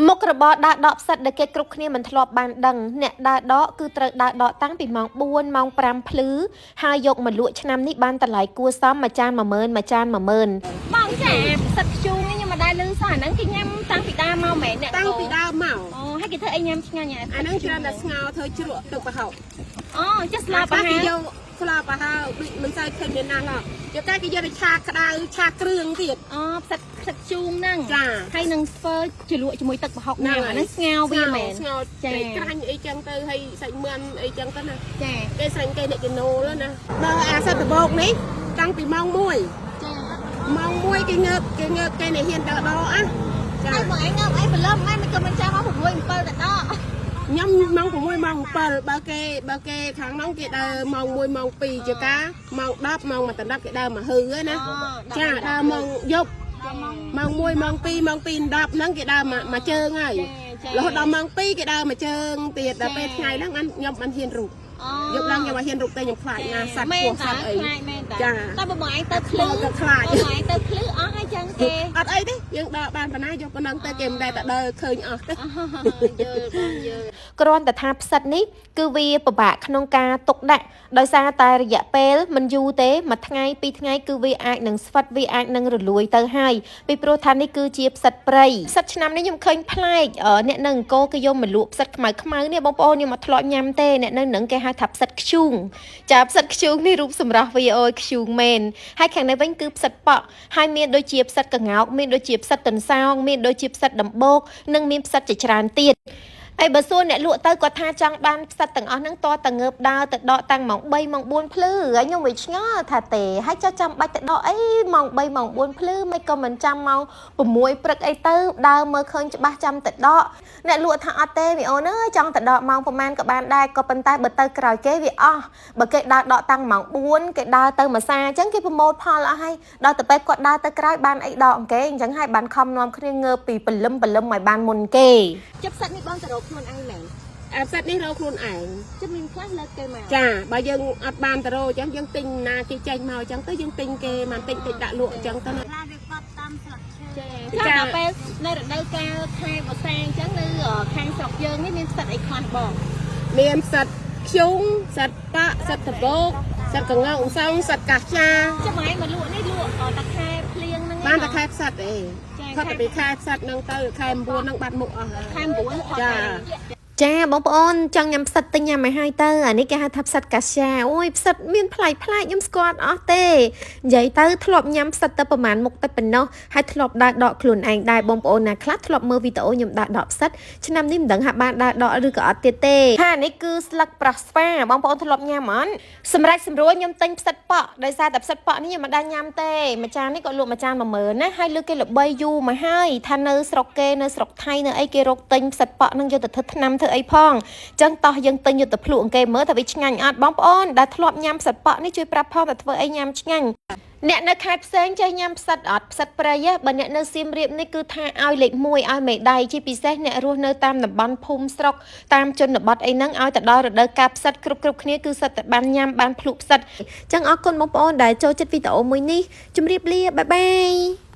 មុខរបរដើរដកផ្សិតដែលគេគ្រប់គ្នាមិនធ្លាប់បានដឹងអ្នកដើរដកគឺត្រូវដើរដកតាំងពីម៉ោង4ម៉ោង5ភ្លឺហើយយកមកលក់ឆ្នាំនេះបានតម្លៃគួរសមមួយចាន10000មួយចាន10000 បងចាផ្សិតធ្យូងនេះខ្ញុំមិនដែលឮសោះអាហ្នឹងគេញ៉ាំតាំងពីដើមមកមែនអ្នក តាំងពីដើមមក អូហើយគេធ្វើអីញ៉ាំឆ្ងាញ់ អាហ្នឹងច្រើនតែស្ងោរធ្វើជ្រក់ទឹកប្រហុក អូចេះស្លាបអាហារ គេយកស្លាបប្រហុកដូចមិនសូវឃើញមានណាស់ឡោះយកតែគេយកទៅឆាក្តៅឆាគ្រឿងទៀត អូផ្សិតផ្សិតធ្យូងហ្នឹង ចា ហើយនឹងធ្វើជ្រលក់ជាមួយទឹកប្រហុកញ៉ាំអាហ្នឹងស្ងោរវាមែន ស្ងោរ ចា ក្រាញ់អីចឹងទៅហើយសាច់មាន់អីចឹងទៅណា ចា គេស្រាញ់គេអ្នកចំណូលណាដល់អាសិតដបោកនេះតាំងពីម៉ោង1 ចា ម៉ោង1គេងើបគេងើបគេអ្នកហ៊ានទៅដកណាចា ហើយបងឯងងើបអីព្រលឹមឯងមិនក៏មិនចាំមក6 7ទៅដក ខ្ញុំម៉ោង6ម៉ោង7បើគេខាងនោះគេដើរម៉ោង1ម៉ោង2ជាការម៉ោង10ម៉ោង1 10គេដើរមកហឺហ្នឹងណាចាដើរម៉ោងយប់ម៉ោង1ម៉ោង2ម៉ោង2 10ហ្នឹងគេដើរមកមកជើងហើយរហូតដល់ម៉ោង2គេដើរមកជើងទៀតដល់ពេលថ្ងៃហ្នឹងបានខ្ញុំបានហ៊ានរូបយប់ឡើងខ្ញុំបានហ៊ានរូបតែខ្ញុំខ្លាចណាសត្វ មែន ពស់ស តា ត្វអី ខ្លាចមែនតា ចា តែបើបងឯងទៅភ្លឺ ទៅខ្លាច បើបងឯងទៅភ្លឺអស់ហើយចឹងគេ អត់អីទេយើងដើរបានប៉ុណ្ណាយកប៉ុណ្ណឹងទៅគេមិនដែលតែដើរឃើញអស់ទេ យល់បងយល់ គ្រាន់តែថាផ្សិតនេះគឺវាពិបាកក្នុងការទុកដាក់ដោយសារតែរយៈពេលមិនយូរទេមួយថ្ងៃពីរថ្ងៃគឺវាអាចនឹងស្វិតវាអាចនឹងរលួយទៅហើយពីព្រោះថានេះគឺជាផ្សិតព្រៃផ្សិតឆ្នាំនេះខ្ញុំឃើញប្លែកអ្នកនៅអង្គរគេយកមកលក់ផ្សិតខ្មៅខ្មៅនេះបងប្អូនខ្ញុំអត់ធ្លាប់ញ៉ាំទេអ្នកនៅនឹងគេហៅថាផ្សិតខ្ជូងចាផ្សិតខ្ជូងនេះរូបសម្រស់វាអូយខ្ជូងមែនហើយខាងនេះវិញគឺផ្សិតប៉ក់ហើយមានដូចជាផ្សិតក្ងោកមានដូចជាផ្សិតទន្សោងមានដូចជាផ្សិតដំបូកនិងមានផ្សិតជាច្រើនទៀត ហើយបើសួរអ្នកលក់ទៅគាត់ថាចង់បានផ្សិតទាំងអស់ហ្នឹងតតែងើបដើរទៅដកតាំងម៉ោង3ម៉ោង4ភ្លឺហើយខ្ញុំវាឆ្ងល់ថាទេហើយចុះចាំបាច់ទៅដកអីម៉ោង3ម៉ោង4ភ្លឺមិនក៏មិនចាំម៉ោង6ព្រឹកអីទៅដើរមើលឃើញច្បាស់ចាំទៅដកអ្នកលក់ថាអត់ទេមីអូនអើយចង់ទៅដកម៉ោងប្រហែលក៏បានដែរក៏ប៉ុន្តែបើទៅក្រោយគេវាអស់បើគេដើរដកតាំងម៉ោង4គេដើរទៅមួយសាអញ្ចឹងគេប្រមូលផលអស់ហើយដល់ទៅពេលគាត់ដើរទៅក្រោយបានអីដកគេអញ្ចឹងហើយបានខំនាំគ្នាងើបពីព្រលឹមព្រលឹមឲ្យបានមុនគេ ជិបផ្សិតនេះបងទៅរកខ្លួនឯងមែន អាផ្សិតនេះរកខ្លួនឯង ជិបមានខ្លះលើកគេមក ចាបើយើងអត់បានទៅរកអញ្ចឹងយើងទិញណាគេចេញមកអញ្ចឹងទៅយើងទិញគេមកទិញតិចដាក់លក់អញ្ចឹងទៅណា ចាចាដល់ពេលនៅរដូវកាលខែវស្សាអញ្ចឹងនៅខាងស្រុកយើងនេះមានផ្សិតអីខ្លះបង មានផ្សិតខ្ជុងផ្សិតប៉ាក់ផ្សិតដបោកផ្សិតកងងសងផ្សិតកាសចា ជិបបងឯងមកលក់នេះលក់តែខែភ្លៀងហ្នឹង បានតែខែផ្សិតទេ ចា ខុតតែពីខែផ្សិតហ្នឹងទៅខែ9ហ្នឹងបាត់មុខអស់ហើយ ខែ9ផុត ចា ចាបងប្អូនចង់ញ៉ាំផ្សិតទិញញ៉ាំឲ្យហើយទៅអានេះគេហៅថាផ្សិតកាសាអូយផ្សិតមានប្លែកប្លែកខ្ញុំស្គាល់អត់អស់ទេនិយាយទៅធ្លាប់ញ៉ាំផ្សិតទៅប្រហែលមុខតែប៉ុណ្ណោះហើយធ្លាប់ដើរដកខ្លួនឯងដែរបងប្អូនណាខ្លះធ្លាប់មើលវីដេអូខ្ញុំដើរដកផ្សិតឆ្នាំនេះមិនដឹងថាបានដើរដកឬក៏អត់ទៀតទេហានេះគឺស្លឹកប្រោះស្វាបងប្អូនធ្លាប់ញ៉ាំអត់សម្រាប់សម្រួលខ្ញុំទិញផ្សិតប៉ក់ដោយសារតែផ្សិតប៉ក់នេះខ្ញុំមិនដែលញ៉ាំទេមួយចាននេះក៏លក់មួយចាន10000ណាហើយលើគេល្បីយូរមកហើយថានៅស្រុកគេនៅស្រុកថៃនៅអីគេរកទិញផ្សិតប៉ក់នឹងយកទៅធ្វើថ្នាំធ្វើអីផងអញ្ចឹងតោះយើងទិញយកទៅភ្លក់គេមើលថាវាឆ្ងាញ់អត់បងប្អូនដែលធ្លាប់ញ៉ាំផ្សិតប៉ក់នេះជួយប្រាប់ផងថាធ្វើអីញ៉ាំឆ្ងាញ់អ្នកនៅខេត្តផ្សេងចេះញ៉ាំផ្សិតអត់ផ្សិតព្រៃហ៎បើអ្នកនៅសៀមរាបនេះគឺថាឲ្យលេខ1ឲ្យមេដៃជាពិសេសអ្នករស់នៅតាមតំបន់ភូមិស្រុកតាមជនបទអីហ្នឹងឲ្យទៅដល់រដូវកាលផ្សិតគ្រប់គ្រប់គ្នាគឺសិតតែបានញ៉ាំបានភ្លក់ផ្សិតអញ្ចឹងអរគុណបងប្អូនដែលចូលចិត្តវីដេអូមួយនេះជម្រាបលាបាយបាយ។